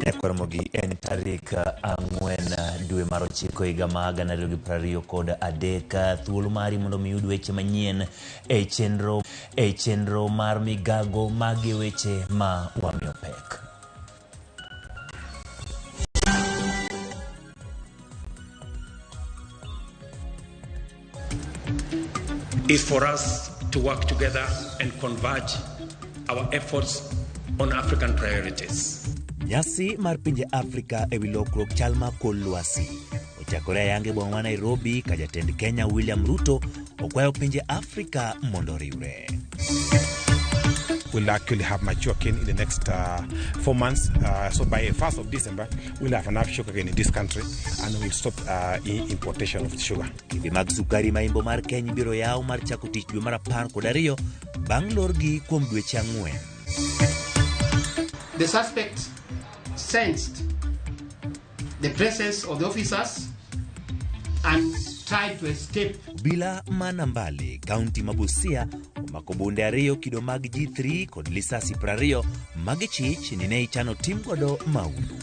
Nyakwar Ramogi en tarik 4 dwe mar 9 higa ma 2023. Thuolo mari mondo mi iyud weche manyien e chenro mar migago magi weche ma wamiyo pek. Is for us to work together and converge our efforts on African priorities. Nyasi mar pinje Afrika e wi lokruok chal mar kor lwasi ochakore ayanga e boma ma Nairobi ka jatend Kenya William Ruto okwayo pinje Afrika mondo oriwre. We'll actually have mature cane in the next 4 months. So by 1st of December, we'll have enough sugar cane in this country and we'll stop importation of sugar. Kembe mag sukari ma imbo mar Kenya ibiro yaw mar chako tich dwe mar 12 bang' lorgi kuom dweche 4. The suspect sensed the presence of the officers and tried to escape. Obila ma Nambale, kaunti ma Busia, omako bunde ariyo kido mag G3 kod lisasi 20 magichich ni ne ichano tim godo mahundu.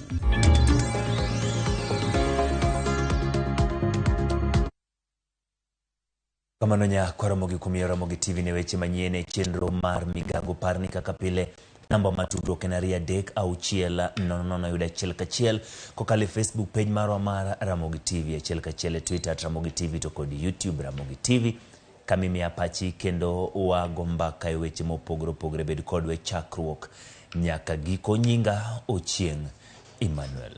Kamano nya Ramogi kuom Ramogi TV ne weche manyien e chenro mar migago. Parni kaka pile namba ma tudruok en 23600 yudo achiel kachiel kokalo e Facebook page marwa mar Ramogi TV achiel kachiel, e Twitter @RamogiTV to kod YouTube Ramogi TV, kama imiya pachi kendo wago mbaka e weche mopogore opogore. Bed kodwa e chakruok nyaka giko. Nyinga Ochieng' Emmanuel.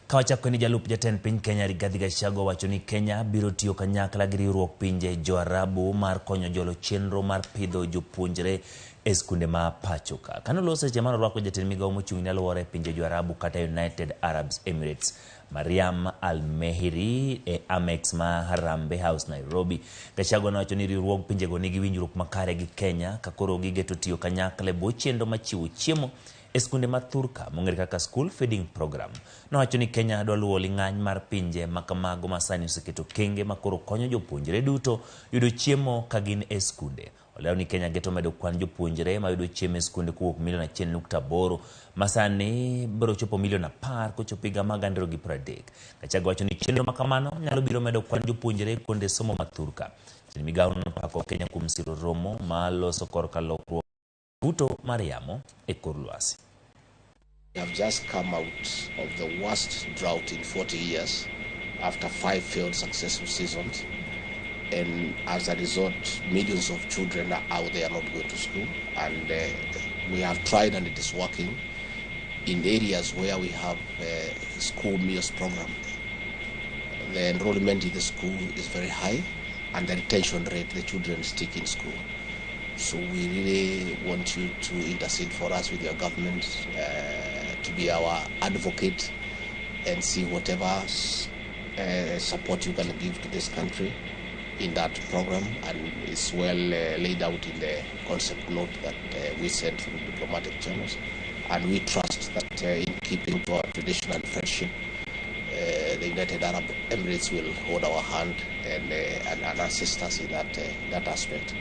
Kawachako ni jalup jatend piny Kenya Rigathi Gachagua wacho ni Kenya biro tiyo kanyakla gi riwruok pinje jo-Arabu mar konyo jolo chenro mar pidho jopuonjre e skunde ma pacho ka. Kane oloso seche mane orwako jatend migawo mochung' ne alwora e pinje jo-Arabu kata United Arab Emirates Mariam Al-Mehiri e Amex ma Harambee House, Nairobi. Gachagua nowacho ni riwruog pinjego nigi winjruok makare gi Kenya ka koro gigeto tiyo kanyakla e bwo chenro machiwo chiemo e skunde ma thurka mong'ere kaka School Feeding Program. Nowacho ni Kenya dwa luwo ling'any mar pinje ma kamago ma sani oseketo kenge ma koro konyo jopuonjre duto yudo chiemo ka gin e skunde. Olero ni Kenya geto medo kwan jopuonjre mayudo chiemo e skunde kowuok milion 1.8 ma sani biro chopo milion 10 kochopo higa mag 2030. Gachagua wacho ni chenro ma kamano nyalo biro medo kwan jopuonjre kuonde somo ma thurka. Jatend migawo nopako Kenya kuom siro romo ma loso korka lokruok futo mar yamo e kor lwasi. We have just come out of the worst drought in 40 years after five failed successive seasons. And as a result, millions of children are out there not going to school. And we have tried, and it is working, in areas where we have a school meals program. The enrollment in the school is very high, and the retention rate, the children stick in school. So we really want you to intercede for us with your government, to be our advocate and see whatever support you can give to this country in that program. And it's well laid out in the concept note that we sent through diplomatic channels. And we trust that in keeping to our tradition and friendship, the United Arab Emirates will hold our hand and assist us in that aspect.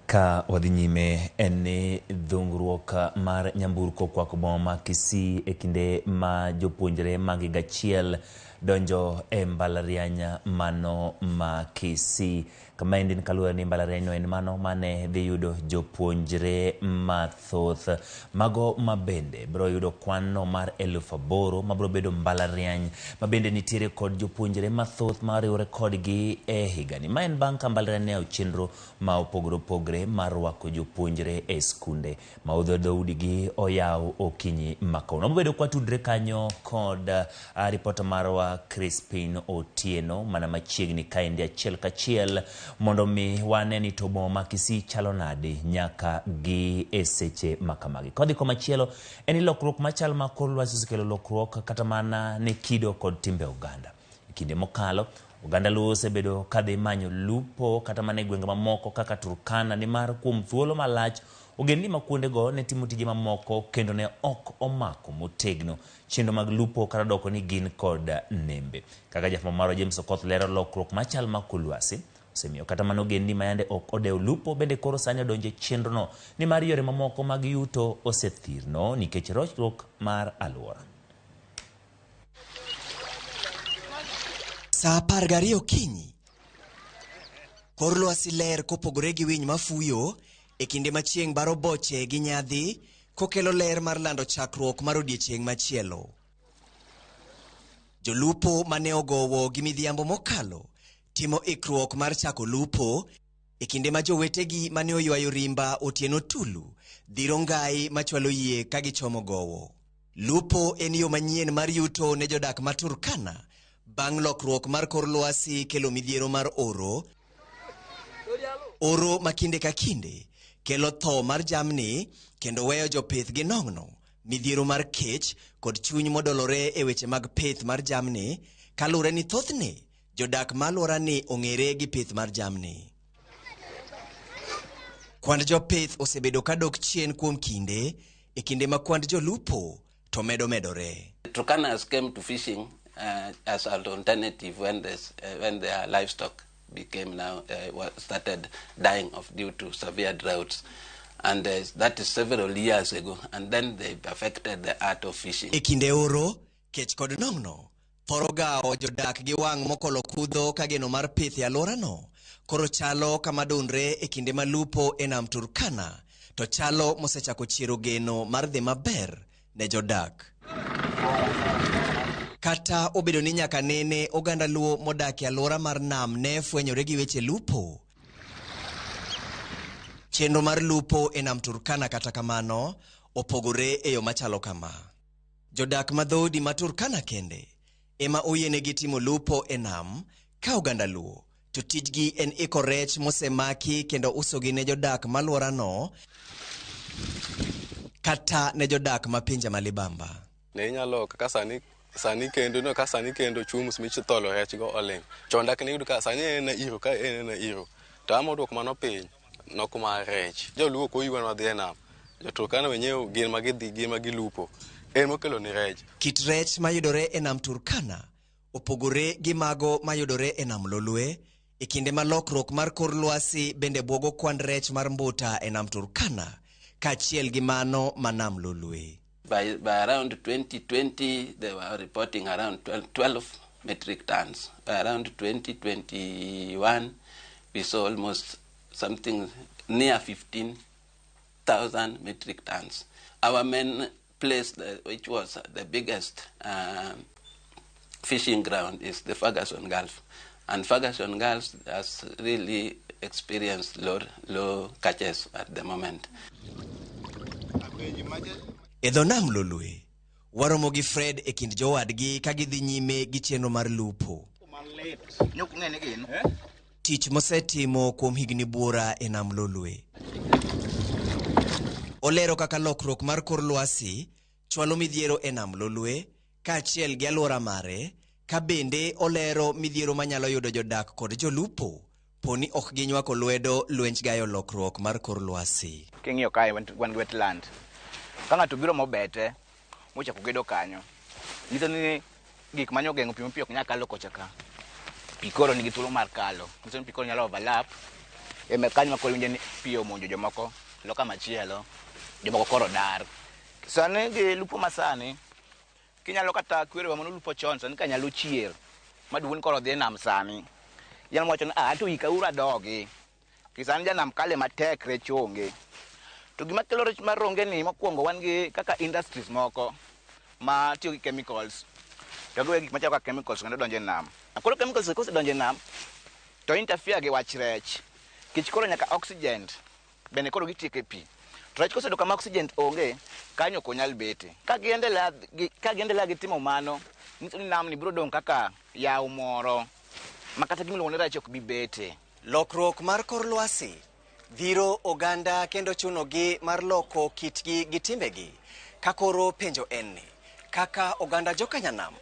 Ka wadhi nyime en ni dhungruok mar nyamburko okwako boma ma Kisii e kinde ma jopuonjre mag higa achiel donjo e mbalariany mano ma Kisii. Kamaendi en kaluwore ni mbalariany no en mano mane dhi yudo jopuonjre mathoth. Mago ma bende biro yudo kwan no mar 8,000 mabiro bedo mbalariany ma bende nitiere kod jopuonjre mathoth ma riwre kodgi e higani. Ma en bang' ka mbalariany ne oyawo chenro ma opogore opogore mar rwako jopuonjre e skunde ma dhoudi gi oyaw okinyi ma kawuono. Wabedo kwatudre kanyo kod ripota marwa Crispin Otieno mana machiegni kaendi achiel kachiel mondo mi wane ni to boma ma Kisii chalo nade nyaka gi e seche ma kamagi. Kodhi komachielo en ni lokruok machal ma kor lwasi osekelo lokruok kata mana ne kido kod timbe oganda. E kinde mokalo, oganda Luo osebedo kadhi manyo lupo kata mana e gwenge mamoko kaka Turkana nimar kuom thuolo malach ogendni ma kuondego ne timo tije mamoko kendo ne ok omako motegno chenro mag lupo kata doko ni gin kod nembe. Kaka jafwambo marwa James Okoth lero, lokruok machal ma kor lwasi Osemiyo kata mana ogendni ma yande ok odewo lupo bende koro sani odonjo e chenrono nimar yore mamoko mag yuto osethirno nikech rochruok mar alwora. Saa 12 okinyi. Kor lwasi ler kopogore gi winy mafuyo e kinde ma chieng' baro boche gi nyadhi kokelo ler mar lando chakruok mar odiechieng' machielo. Jolupo mane ogowo gi midhiambo mokalo timo ikruok mar chako lupo e kinde ma jowetegi mane oywayo rimba otieno tulu dhiro ngai machwalo yie ka gichomo gowo. Lupo en yo manyien mar yuto ne jodak ma Turkana bang' lokruok mar kor lwasi kelo midhiero mar oro. Oro ma kinde ka kinde kelo tho mar jamni kendo weyo jopith gi nong'no, midhiero mar kech kod chuny modolore e weche mag pith mar jamni kaluwore ni thothne jodak ma alworani ong'ere gi pith mar jamni. Kwand jopith osebedo kadok chien kuom kinde e kinde ma kwand jolupo to medo medore. Turkanas came to fishing as an alternative when their livestock became now started dying off due to severe droughts, and that is several years ago. And then they perfected the art of fishing. E kinde oro, kech kod nong'no thoro gawo jodak gi wang' mokolo kudho ka geno mar pith e alworano koro chalo kama dondre e kinde ma lupo e nam Turkana to chalo mosechako chiero geno mar dhi maber ne jodak. Kata obedo ni nyaka nene oganda Luo modak e alwora mar nam ne fwenyore gi weche lupo, chenro mar lupo e nam Turkana kata kamano opogore e yo machalo kama. Jodak ma dhoudi ma Turkana kende ema oyienegi timo lupo e nam ka oganda Luo to tijgi en iko rech mosemaki kendo usogi ne jodak ma alworano kata ne jodak ma pinje ma libamba. Ne inyalo kaka sani kendo no ka sani kendo chumus michitholo rech go oling. Chon dak ne iyud ka sani en iro ka en iro. To ama oduok mano piny nok mar rech. Joluo ok oyuanwa dhi e nam. Jo-Turkana wenyewe gin ma gidhi gin ma gilupo. En mokelo ni rech. Kit rech mayudore e nam Turkana opogore gi mago mayudore e nam Lolwe e kinde ma lokruok mar kor lwasi bende buogo kwand rech mar mbuta e nam Turkana kaachiel gi mano ma nam Lolwe. By around 2020, they were reporting around 12 metric tons. By around 2021, we saw almost something near 15,000 metric tons. Our main place, which was the biggest fishing ground, is the Ferguson Gulf. And Ferguson Gulf has really experienced low catches at the moment. E dho nam Lolwe, waromo gi Fred e kind jowadgi ka gidhi nyime gi chenro mar lupo. Tich mosetimo kuom higni buora e nam Lolwe. Olero kaka lokruok mar kor lwasi chwalo midhiero e nam Lolwe kaachiel gi alwora mare, ka bende olero midhiero manyalo yudo jodak kod jolupo poni ok ginywako lwedo lwenj gayo lokruok mar kor lwasi. King'iyo kae wan gi wetland. Ka ng'ato obiro mobete mochako gedo kanyo, nyiso ni gik mane ogeng'o pi mapiyo ok nyal kalo kocha ka. Pi koro nigi thuolo mar kalo. Nyiso ni pi koro nyalo overlap. Ema kanyo ma koro iwinjo ni pi omonjo jomoko loka machielo, jomoko koro dar. Sani gi lupo masani, kinyalo kata kwerewa mane olupo chon, sani ka nyalo chier maduong' koro dhi e nam sani. Inyalo wacho ni ah, to ikauru adogi. Ki sani janam kale matek rech onge. To gima kelo rech mar onge ni mokwongo wan gi kaka industries moko ma tiyo gi chemicals. To giweyo gik machalo kaka chemicals kendo donjo e nam. Koro chemicals kosedonjo e nam to interfere gi wach rech. Nikech koro nyaka oxygen bende koro gitieko e pi. To rech koseyudo kama oxygen onge, kanyo ok onyal bete. Ka giendelea gi timo mano, nyiso ni nam ni biro dong' kaka yawo moro ma kata gimiluongo ni rech ok bi bete. Lokruok mar kor lwasi dhiro oganda kendo chunogi mar loko kitgi gi timbegi. Ka koro penjo en ni, kaka oganda jokanyanam,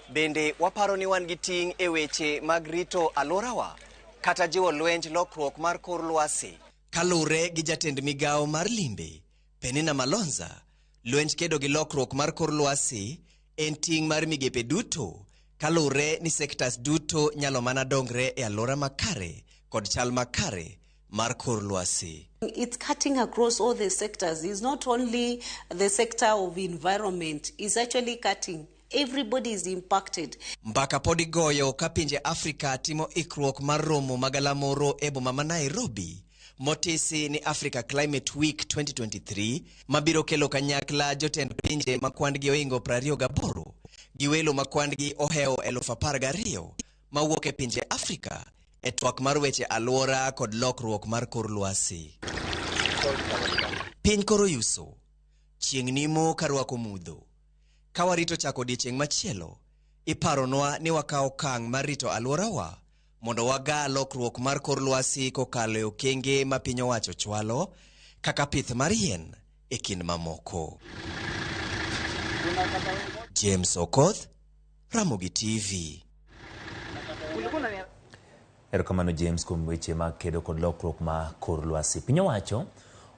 bende waparo ni wan gi ting' e weche mag rito alworawa kata jiwo lwenj lokruok mar kor lwasi? Kaluwore gi jatend migawo mar limbe, Penina Malonza, lwenj kedo gi lokruok mar kor lwasi en ting' mar migepe duto kaluwore ni sectors duto nyalo mana dongre e alwora makare kod chal makare mar kor lwasi. It's cutting across all the sectors. It's not only the sector of environment. It's actually cutting. Everybody is impacted. Mbaka pod igoyo ka pinje Afrika timo ikruok mar romo magalamoro e boma ma Nairobi motisi ni Africa Climate Week 2023 mabiro kelo kanyakla jotend pinje ma kwandgi ohingo 28 gi welo ma kwandgi ohewo 12,000 mawuok e pinje Afrika e twak mar weche alwora kod lokruok mar kor lwasi. Piny koro yuso, chieng' nimo ka rwako mudho. Ka warito chako odiechieng' machielo, iparonwa ni wakaw okang' mar rito alworawa mondo wagaa lokruok mar kor lwasi kokalo e okenge ma piny owacho chwalo kaka pith mar yien e kind mamoko. James Okoth, Ramogi TV. Erokamano James kuom weche mag kedo kod lokruok ma kor lwasi. Piny owacho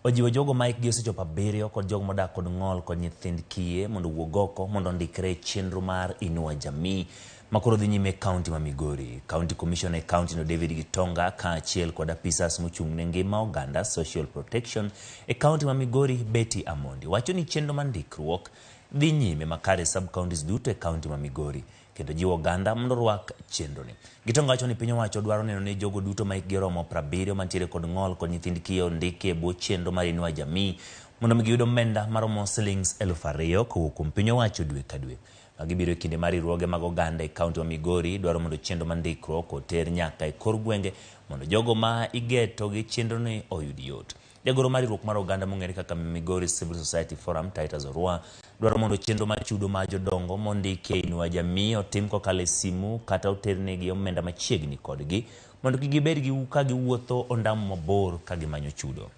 ojiwo jogo ma hikgi osechopo 7 kod jogo modak kod ng'ol kod nyithind kiye mondo owuog oko mondo ondikre e chenro mar Inua Jamii makoro dhi nyime e kaunti ma Migori. County Commissioner e kaunti no David Gitonga kaachiel kod apisas mochung' ne ngima oganda Social Protection e kaunti ma Migori Betty Amondi wacho ni chenro mar ndikruok dhi nyime makare sub-counties duto e kaunti ma Migori kendo jiwo oganda mondo orwak chenro ni. Gitonga wacho ni piny owacho dwaro neno ni jogo duto ma hikgi oromo 70 mantiere kod ng'ol kod nyithind kiye ondiki e bwo chenro mar Inua Jamii mondo mi giyud omenda maromo silings 2,000 kowuok kuom piny owacho dwe ka dwe. Magi biro e kinde mar riwruoge mag oganda e kaunti ma Migori dwaro mondo chenro mar ndikruok oter nyaka e kor gwenge mondo jogo ma igeto gi chenro ni oyud yot. Jagoro mar riwruok mar oganda mong'ere kaka Migori Civil Society Forum, Titus Orwa, dwaro mondo chenro mar chudo mar jodongo mondiki e Inua Jamii otim kokalo e simu kata oternegi omenda machiegni kodgi mondo kik gibed gi ka giwuotho ondamo mabor ka gimanyo chudo.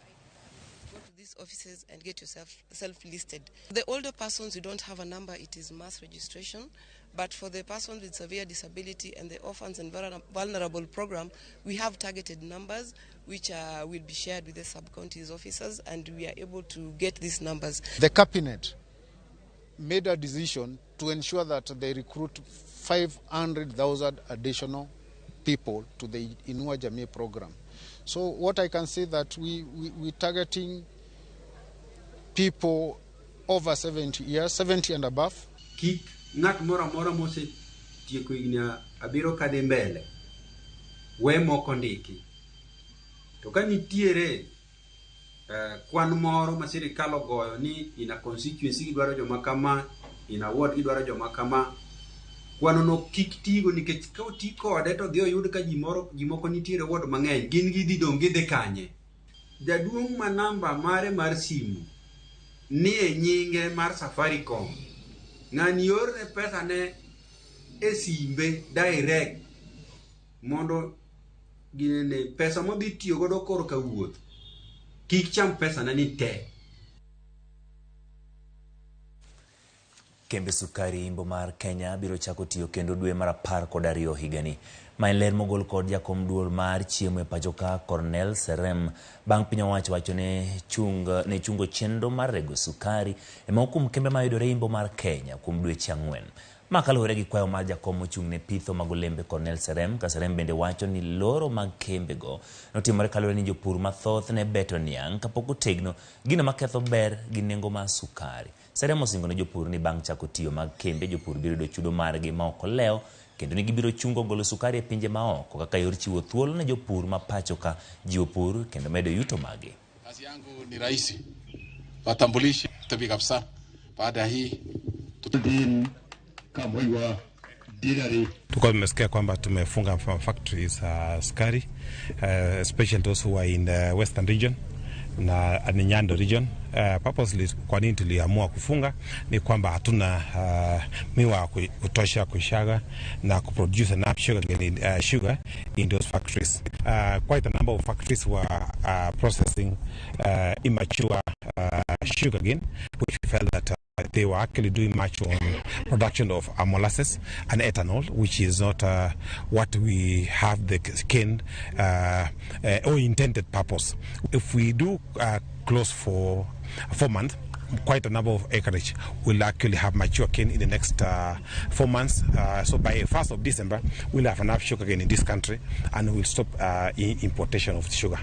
Offices and get yourself self-listed. The older persons, you don't have a number, it is mass registration. But for the persons with severe disability and the orphans and vulnerable program, we have targeted numbers which will be shared with the sub-counties officers, and we are able to get these numbers. The cabinet made a decision to ensure that they recruit 500,000 additional people to the Inua Jamii program. So what I can say that we're targeting people over 70 years, 70 and above. Kik ng'at moro amora mosetieko higni 7 kadhi mbele we moko ndiki. To ka nitiere kwan moro ma sirikal ogoyo ni ina constituency gidwaro joma kama, ina ward gidwaro joma kama, kwano no kik tigo nikech ka oti kode to dhi oyud ka ji moko nitiere ward mang'eny, gin gidhi dong' gidhi kanye. Jaduong' ma namba mare mar simu ni e nyinge mar Safaricom, ng'ani orne pesa ne e simbe direct mondo ginene pesa modhi tiyo godo korka wuoth kik cham pesa ne ni te. Kembe sukari imbo mar Kenya biro chako tiyo kendo dwe mar 12 higani. Ma en ler mogol kod jakom duol mar chiemo e pacho ka Cornel Serem bang' piny owacho wacho ne chungo chenro mar rego sukari e moko kuom kembe mayudore imbo mar Kenya kuom dweche 4. Ma kaluwore gi kwayo mar jakom mochung' ne pitho mag olembe Cornel Serem, ka Serem bende wacho ni loro mag kembego notimore kaluwore ni jopur mathoth ne beto niang' kapok otegno gino maketho ber gi nengo mar sukari. Serem osingo ne jopur ni bang' chako tiyo mag kembe jopur biro yudo chudo margi ma ok olewo kendo ni gibiro chungo golo sukari e pinje maoko kaka yor chiwo thuolo ne jopur ma pacho ka jiwo pur kendo medo yuto magi. Kazi yangu ni rahisi, watambulishi tabi kabisa. Baada ya hii Tulikuwa tumesikia kwamba tumefunga factories sukari, especially those who are in the western region na Nyando region. Purposely kwa nini tuliamua kufunga ni kwamba hatuna miwa kutosha kushaga na kuproduce enough sugar in those factories. Quite a number of factories were processing immature sugar again, which we felt that they were actually doing much on production of molasses and ethanol, which is not what we have the cane or intended purpose. If we do close for 4 months, Quite a number of acreage will actually have mature cane in the next 4 months. So by 1st of December, we'll have enough sugarcane in this country and we'll stop importation of sugar.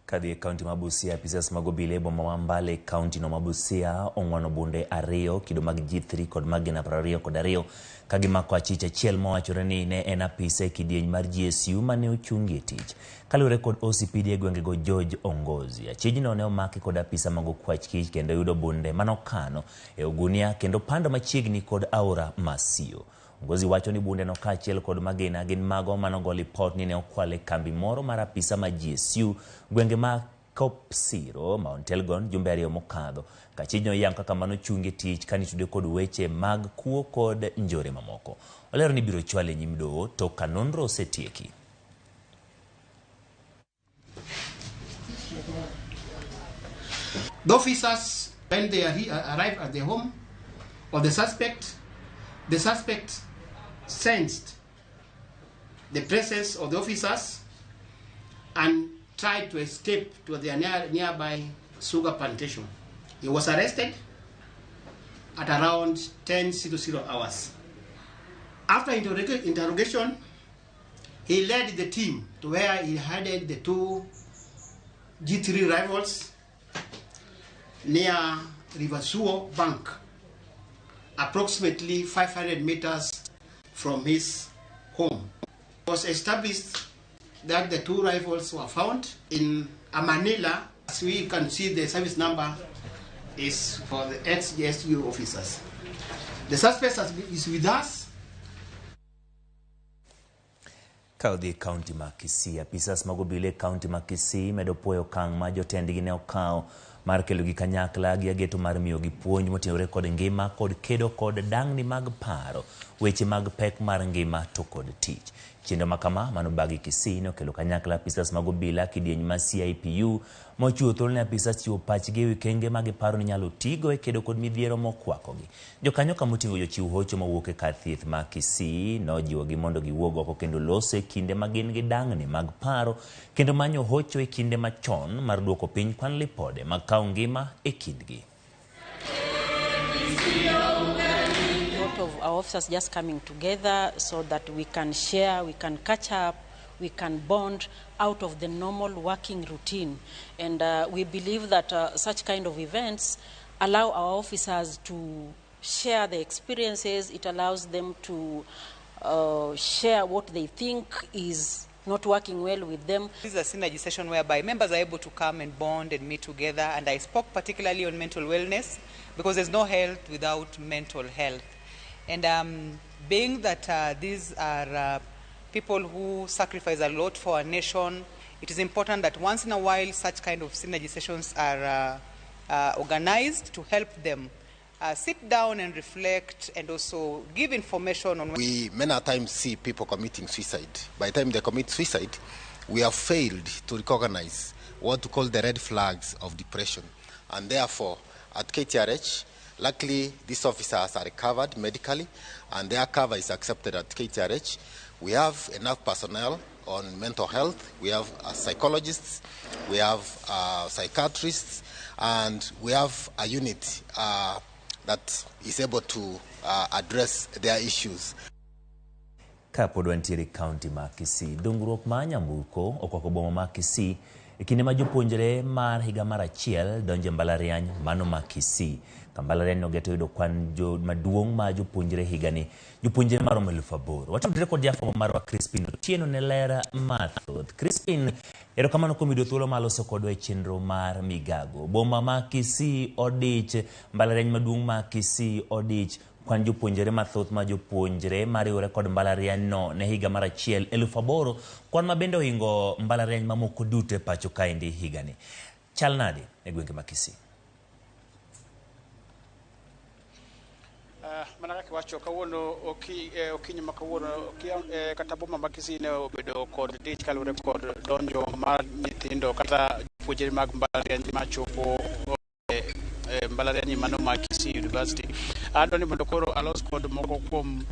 Kadhi e kaunti ma Busia, apisas mag obila e boma ma Mbale kaunti no ma Busia ong'wano bunde ariyo kido mag G3 kod mag gana 22 ka gimako achich achiel mawachore ni ne en apisa e kidieny mar GSU mane ochungi e tich. Kaluwore kod OCPD e gwengego George Ongozi, achijno ne omaki kod apisa mag okwach kich kendo yudo bunde manokano e ogunia kendo pando machiegni kod aora Masio. Ngozi wacho ni bunde no kaachiel kod magina gin mago manogo lipot ni ne okwal e kambi moro mar apisa ma GSU gwenge ma Kopsiro, Mount Elgon, jumbe ariyo mokadho. Kachijno iyang kaka mano chungi tich kanitude kod weche mag kuo kod njore mamoko. Olero ni biro chwale nyim doho to ka nonro osetieki. The officers, when they arrived at the home of the suspect sensed the presence of the officers and tried to escape to the nearby sugar plantation. He was arrested at around 10:00 hours. After interrogation, he led the team to where he hid the two G3 rivals near River Suo Bank, approximately 500 meters from his home. It was established that the two rifles were found in Manila. As we can see, the service number is for the ex-GSU officers. The suspect is with us. Ka odhi e kaunti ma Kisii, apisas mag obila e kaunti ma Kisii medo puoyo okang' ma jotendgi ne okawo mar kelo gi kanyakla gi ageto mar miyogi puonj motenore kod ngima kod kedo kod dang'ni mag paro, weche mag pek mar ngima to kod tich. Chenro ma kama manobagi Kisii nokelo kanyakla apisas mag obila kidieny ma CIPU mochiwo thuolo ne apisas chiwo pachgi ewi kenge ma giparo ni nyalo tigo e kedo kod midhiero mokwakogi. Jokanyo kamoting'o jochiw hocho mawuok e kar thieth ma Kisii nojiwogi mondo giwuog oko kendo loso e kinde ma gin gi dang'ni mag paro kendo manyo hocho e kinde machon mar duoko piny kwan lipode mag kawo ngima e kindgi. Of our officers just coming together so that we can share, we can catch up, we can bond out of the normal working routine. And we believe that such kind of events allow our officers to share their experiences. It allows them to share what they think is not working well with them. This is a synergy session whereby members are able to come and bond and meet together. And I spoke particularly on mental wellness because there's no health without mental health. And being that these are people who sacrifice a lot for our nation, it is important that once in a while such kind of synergy sessions are organized to help them sit down and reflect and also give information on... We many times see people committing suicide. By the time they commit suicide, we have failed to recognize what we call the red flags of depression. And therefore, at KTRH, luckily, these officers are recovered medically and their cover is accepted at KTRH. We have enough personnel on mental health. We have psychologists, we have psychiatrists, and we have a unit that is able to address their issues. Kapod wantiere kaunti ma Kisii, dongruok ma nyamburko okwako boma ma Kisii e kinde ma jopuonjre mar higa mar achiel donjo e mbalariany mano ma Kisii. Ka mbalariany nogeto yudo kwan maduong' ma jopuonjre higani, jopuonjre maromo 8,000. Watudre kod jafwambo marwa Crispin Otieno ne ler mathoth. Crispin, erokamano kuom yudo thuolo mar loso kodwa e chenro mar Migago. Boma ma Kisii odich, mbalariany maduong' ma Kisii odich, kwan jopuonjre mathoth ma jopuonjre mariwore kod mbalariany no ne higa mar achiel 8,000, kwan ma bende ohingo mbalariany mamoko duto e pacho kaendi higani. Chal nade e gwenge ma Kisii? Mana kaka iwacho kawuono okinyi ma kawuono kata boma ma Kisii ne obedo kod dich kaluwore kod donjo mar nyithindo kata jopuonjre mag mbalariany machopo mbalariany mano ma Kisii University. Adwa ni mondo koro alos kod moko kuom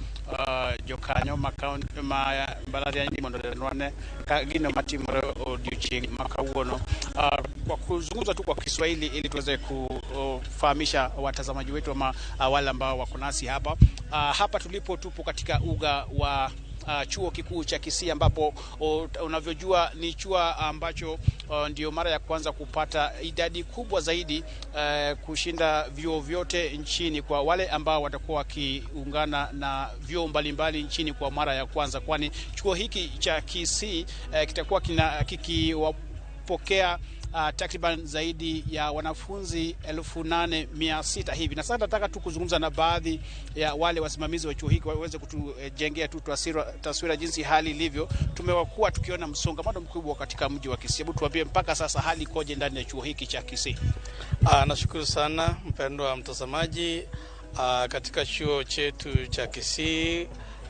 jokanyo ma mbalariany mondo olenwa ne ka gino matimore odiochieng' ma kawuono. Kwa kuzungumza tu kwa Kiswahili ili tuweze kufahamisha watazamaji wetu ama wale ambao wako nasi hapa. Hapa tulipo tupo katika uga wa chuo kikuu cha Kisii ambapo unavyojua ni chuo ambacho ndio mara ya kwanza kupata idadi kubwa zaidi kushinda vyuo vyote nchini kwa wale ambao watakuwa wakiungana na vyuo mbalimbali nchini kwa mara ya kwanza, kwani chuo hiki cha Kisii kitakuwa kikiwapokea takriban zaidi ya wanafunzi 8600 hivi. Na sasa nataka tu kuzungumza na baadhi ya wale wasimamizi wa chuo hiki waweze kutujengea tu taswira jinsi hali ilivyo. Tumekuwa tukiona msongamano mkubwa katika mji wa Kisii. Hebu tuambie mpaka sasa hali ikoje ndani ya chuo hiki cha Kisii? Nashukuru sana mpendwa mtazamaji. Katika chuo chetu cha Kisii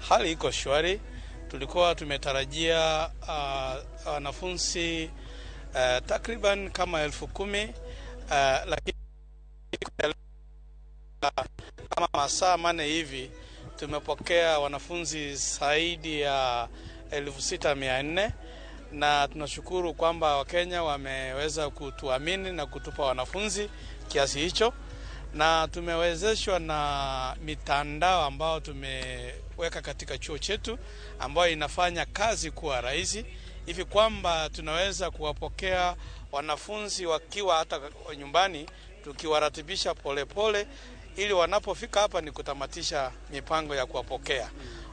hali iko shwari. Tulikuwa tumetarajia wanafunzi takriban kama 10,000, lakini kama masaa 4 hivi tumepokea wanafunzi zaidi ya 6,400, na tunashukuru kwamba Wakenya wameweza kutuamini na kutupa wanafunzi kiasi hicho, na tumewezeshwa na mitandao ambao tumeweka katika chuo chetu ambayo inafanya kazi kuwa rahisi hivi kwamba tunaweza kuwapokea wanafunzi wakiwa hata nyumbani, tukiwaratibisha polepole ili wanapofika hapa ni kutamatisha mipango ya kuwapokea.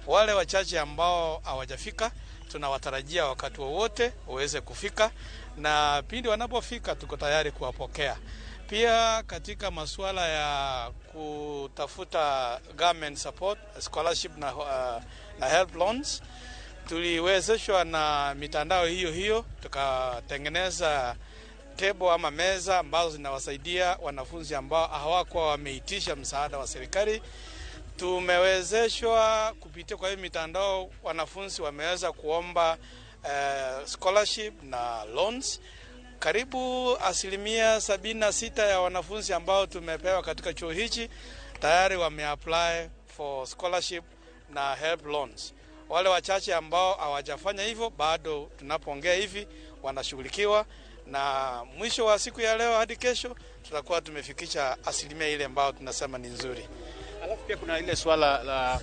Wale wachache ambao hawajafika tunawatarajia wakati wowote waweze kufika, na pindi wanapofika tuko tayari kuwapokea. Pia katika masuala ya kutafuta government support, scholarship na help loans, tuliwezeshwa na mitandao hiyo hiyo, tukatengeneza table ama meza ambazo zinawasaidia wanafunzi ambao hawakuwa wameitisha msaada wa serikali. Tumewezeshwa kupitia kwa hiyo mitandao, wanafunzi wameweza kuomba scholarship na loans. Karibu 76% ya wanafunzi ambao tumepewa katika chuo hichi tayari wameapply for scholarship na help loans. Wale wachache ambao hawajafanya hivyo bado tunapoongea hivi wanashughulikiwa, na mwisho wa siku ya leo hadi kesho tutakuwa tumefikisha asilimia ile ambayo tunasema ni nzuri. Alafu pia kuna ile swala la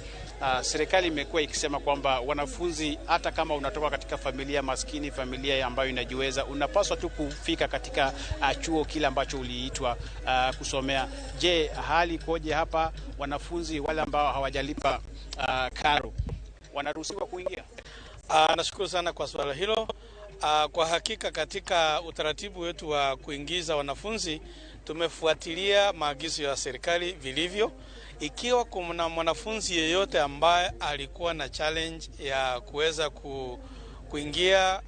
serikali imekuwa ikisema kwamba wanafunzi hata kama unatoka katika familia maskini, familia ambayo inajiweza, unapaswa tu kufika katika chuo kile ambacho uliitwa kusomea. Je, hali ikoje hapa? Wanafunzi wale ambao hawajalipa karo wanaruhusiwa kuingia? Nashukuru sana kwa swala hilo. Kwa hakika katika utaratibu wetu wa kuingiza wanafunzi tumefuatilia maagizo ya serikali vilivyo. Ikiwa kuna mwanafunzi yeyote ambaye alikuwa na challenge ya kuweza kuingia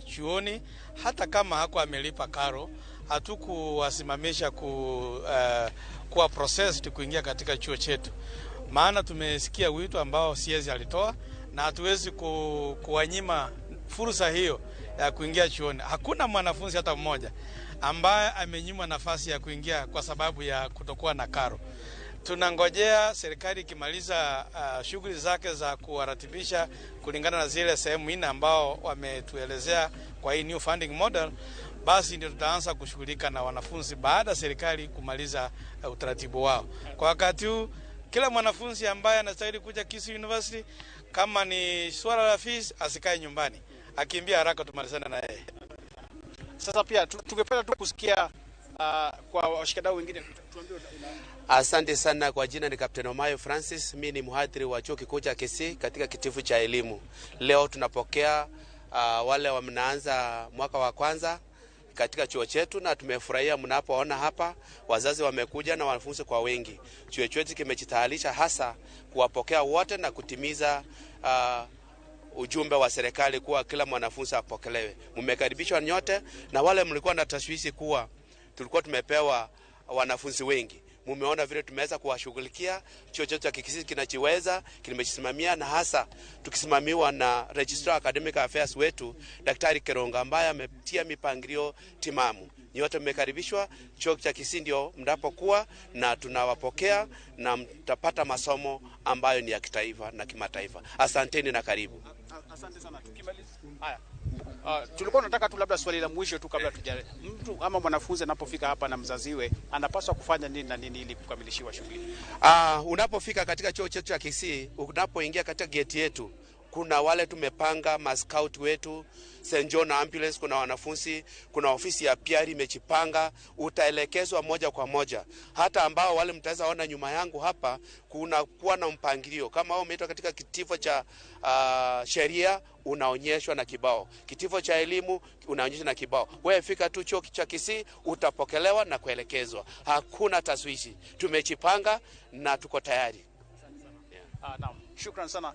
chuoni hata kama hakuwa amelipa karo, hatukuwasimamisha kuwa processed kuingia katika chuo chetu. Maana tumesikia wito ambao CS alitoa na hatuwezi kuwanyima fursa hiyo ya kuingia chuoni. Hakuna mwanafunzi hata mmoja ambaye amenyimwa nafasi ya kuingia kwa sababu ya kutokuwa na karo. Tunangojea serikali ikimaliza shughuli zake za kuwaratibisha kulingana na zile sehemu nne ambao wametuelezea kwa hii new funding model, basi ndio tutaanza kushughulika na wanafunzi baada serikali kumaliza utaratibu wao. Kwa wakati huu kila mwanafunzi ambaye anastahili kuja Kisii University, kama ni swala la fees, asikae nyumbani, akimbia haraka tumalizane na yeye. Sasa pia tungependa tu kusikia kwa washikadau wengine. Asante sana. Kwa jina ni Captain Omayo Francis, mimi ni mhadhiri wa chuo kikuu cha Kisii katika kitivo cha elimu. Leo tunapokea wale wanaanza mwaka wa kwanza katika chuo chetu, na tumefurahia mnapoona hapa wazazi wamekuja na wanafunzi kwa wengi. Chuo chetu kimejitayarisha hasa kuwapokea wote na kutimiza ujumbe wa serikali kuwa kila mwanafunzi apokelewe. Mmekaribishwa nyote, na wale mlikuwa na tashwishi kuwa tulikuwa tumepewa wanafunzi wengi, mumeona vile tumeweza kuwashughulikia. Chuo chetu cha Kisii kinachiweza, kimejisimamia, na hasa tukisimamiwa na Registrar Academic Affairs wetu Daktari Keronga ambaye ametia mipangilio timamu. Nyote mmekaribishwa. Chuo cha Kisii ndio mnapokuwa na tunawapokea na mtapata masomo ambayo ni ya kitaifa na kimataifa. Asanteni na karibu. Asante sana. Tukimaliza haya Tulikuwa tunataka tu labda swali la mwisho tu kabla tuja, mtu ama mwanafunzi anapofika hapa na mzaziwe anapaswa kufanya nini na nini ili kukamilishiwa shughuli? Unapofika katika chuo chetu cha Kisii, unapoingia katika geti yetu, kuna wale tumepanga mascout wetu, St. John Ambulance, kuna wanafunzi, kuna ofisi ya PR imejipanga, utaelekezwa moja kwa moja. Hata ambao wale mtaweza ona nyuma yangu hapa, kuna kuwa na mpangilio. Kama wewe umeitwa katika kitivo cha sheria, unaonyeshwa na kibao. Kitivo cha elimu unaonyeshwa na kibao. Wewe fika tu chuo cha Kisii, utapokelewa na kuelekezwa. Hakuna taswishi. Tumejipanga na tuko tayari. Naam, shukran sana.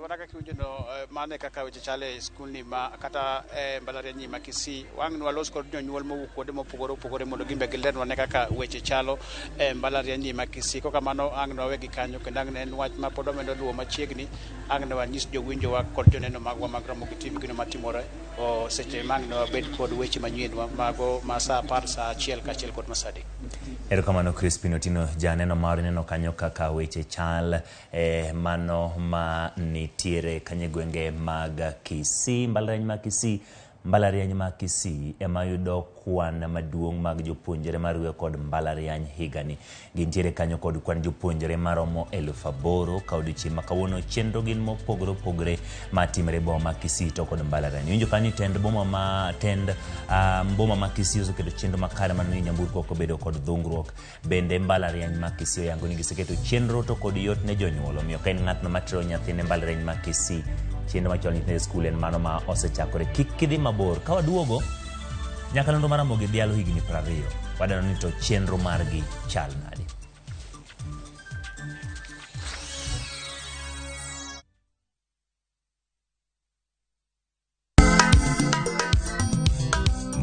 Wanaka kiwinjo no mane kaka weche chale skul ni ma kata mbalariany ma Kisii wang' ni walos kod jonyuol mowuok kuonde mopogore opogore mondo gin be gilernwa ne kaka weche chalo e mbalariany ma Kisii. Kokamano ang' ne wawegi kanyo kendo ang' ne en wach ma pod wamedo luwo machiegni, ang' ne wanyis jowinjowa kod joneno magwa mag Ramogi TV gino matimore o seche ma ang' ne wabed kod weche manyien mago ma saa 10, saa 1 kaachiel kod ma saa 3. Erokamano Crispin Otieno, janeno mar neno kanyo kaka weche chal mano ma nitiere kanyo e gwenge mag Kisii, mbalariany ma Kisii. Mbalariany ma Kisii ema yudo kwan maduong' mag jopuonjre mariwe kod mbalariany higani. Gintiere kanyo kod kwan jopuonjre maromo 8,000 ka odiochieng' ma kawuono chenro gin mopogore opogore matimore e boma ma Kisii to kod mbalariany. Iwinjo kanyo tend boma ma tend boma ma Kisii oseketo chenro makare mar miyo nyamburko ok obedo kod dhungruok. Bende mbalariany ma Kisii oyango ni giseketo chenro to kod yot ne jonyuol. Omiyo ka in ng'atno matero nyathine mbalariany ma Kisii, chenro machon nyithindo e skul en mano ma osechakore. Kik idhi mabor. Ka waduogo, nyakalondo mar Ramogi dhialo higni 20. Wadwaro ni to chenro margi chal nade.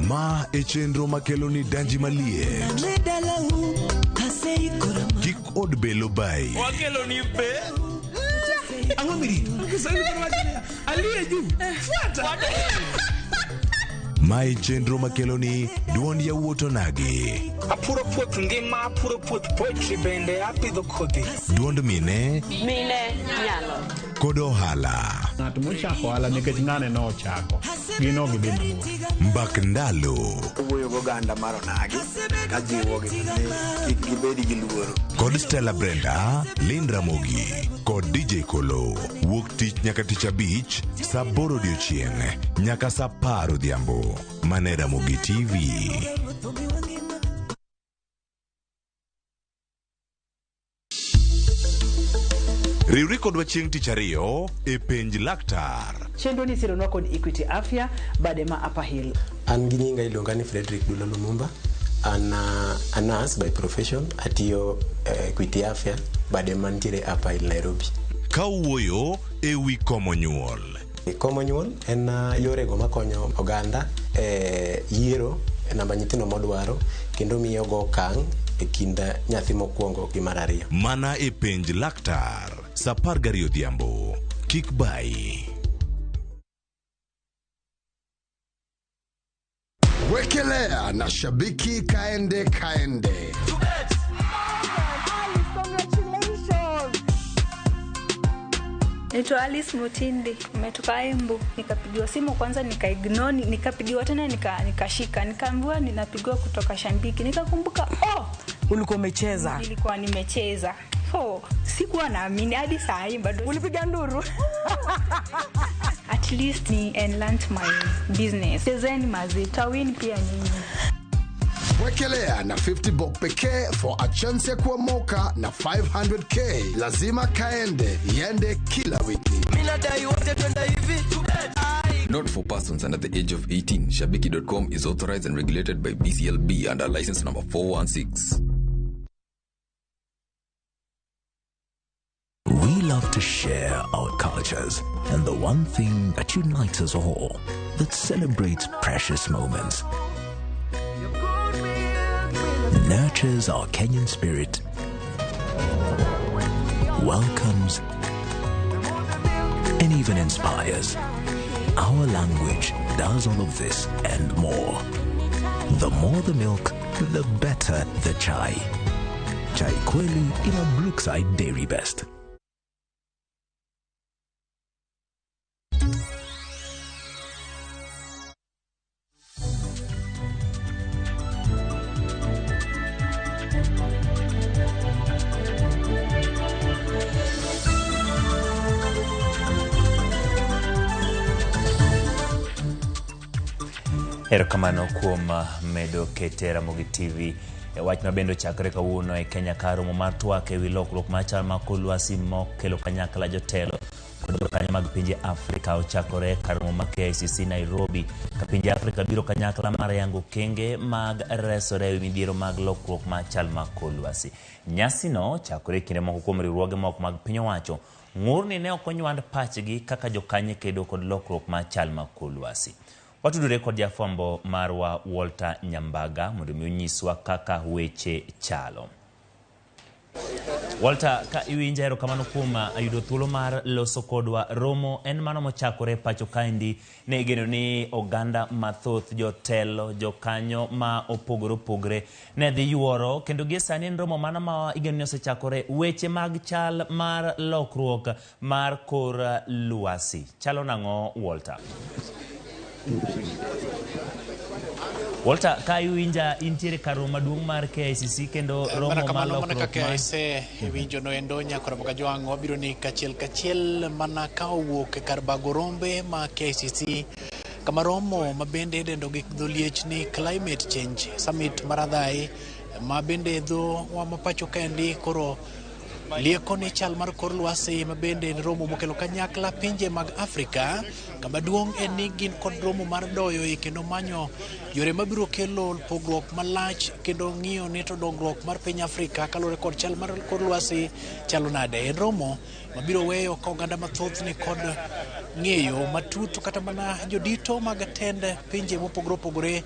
Ma e chenro makelo ni danji maliet. Kik od belo bai. Wakelo ni be. Ang'o mirito? Kiswahili wacho niya, aliye juu fuata. Ma e chenro makelo ni duond yawuot onagi. Apuro puoth ngima, apuro puoth poetry bende apidho kodhi. Duond mine. Mine nyalo. Kod ohala. Ng'at mochako ohala nikech ng'ane nochako. Gin ok gidhi mabor. Mbak ndalo. Wuoyo goganda mar onagi kajiwogi ni kik gibed gi luoro. Kod Stella Brenda, Lynn Ramogi kod DJ Kolo. Wuok tich nyaka tich abich, saa 8 odiochieng' nyaka saa 10 odhiambo. Mane Ramogi TV. Riwri kodwa chieng' tich ariyo e Penj Laktar. Chenro ni sironwa kod Equity Afya bade ma Upper Hill. An gi nyinga iluonga ni Frederick Dulo Lumumba. An a nurse by profession, atiyo Equity Afya bade mantiere Upper Hill Nairobi. Ka wuoyo e wi komo nyuol. Komo nyuol en yorego makonyo oganda e yiero namba nyithindo modwaro kendo miyo go okang' e kind nyathi mokwongo gi mar ariyo. Mana e Penj Laktar, saa 12 odhiambo. Kik bai. Wekelea na shabiki kaende kaende. Naitwa Alice Mutindi, nimetoka Embu. Nikapigiwa simu kwanza nikaignore, nikapigiwa tena nikashika, nikaambiwa ninapigiwa kutoka Shabiki. Nikakumbuka oh, ulikuwa umecheza. Nilikuwa nimecheza. Oh, sikuwa naamini hadi saa hii bado. Ulipiga nduru. At least ni enhance my business. Chezeni mazi, tawin pia nyinyi. Wekelea na 50 bob pekee for a chance ya kuomoka na 500k. Lazima kaende, iende kila wiki. Mimi nadai wote twenda hivi. Not for persons under the age of 18. Shabiki.com is authorized and regulated by BCLB under license number 416. We love to share our cultures and the one thing that unites us all, that celebrates precious moments, nurtures our Kenyan spirit, welcomes, and even inspires. Our language does all of this and more. The more the milk, the better the chai. Chai Kweli in a Brookside Dairy Best. Erokamano kuom medo kete Ramogi TV e wach ma bende ochakore kawuono e Kenya ka romo mar twak e wi lokruok mar chal mar kor lwasi mokelo kanyakla jotelo kod jokanyo mag pinje Afrika ochakore kar romo mar KICC Nairobi ka pinje Afrika biro kanyakla mar yango okenge mag resore e wi midhiero mag lokruok mar chal mar kor lwasi. Nyasino ochakore e kinde moko kuom riwruoge moko mag piny owacho ng'ur ni ne ok onywand pachgi kaka jokanyo kedo kod lokruok mar chal mar kor lwasi. Watudore kod jafwambo marwa Walter Nyambaga mondo mi onyiswa kaka weche chalo. Walter, ka iwinja erokamano kuom yudo thuolo mar loso kodwa. Romo en mano mochakore pacho kaendi ne igeno ni oganda mathoth, jotelo, jokanyo ma opogore opogore ne dhi yuoro kendo gie sani en romo mano ma igeno ni osechakore. Weche mag chal mar lokruok mar kor lwasi chalo nang'o Walter? Walter, ka iwinja intiere kar romo maduong' mar KICC kendo romo Mana mar kamano, mana lokruok kaka mar ise winjo noendo nyakora Kajwang' wabiro ni kachiel kachiel mana ka owuok e kar bago rombe ma KICC kama romo ma bende idendo gi dho liech ni Climate Change Summit mar Adhai ma bende dho wa ma pacho kaendi koro lieko ni chal mar kor lwasi ma bende en romo mokelo kanyakla pinje mag Afrika. Kama duong' en ni gin kod romo mar doyo e kendo manyo yore mabiro kelo pogruok malach kendo ng'iyo ni to dongruok mar piny Afrika kaluwore kod chal mar kor lwasi chalo nade. En romo mabiro weyo ka oganda mathoth ni kod ng'eyo matut kata mana jodito mag tend pinje mopogore opogore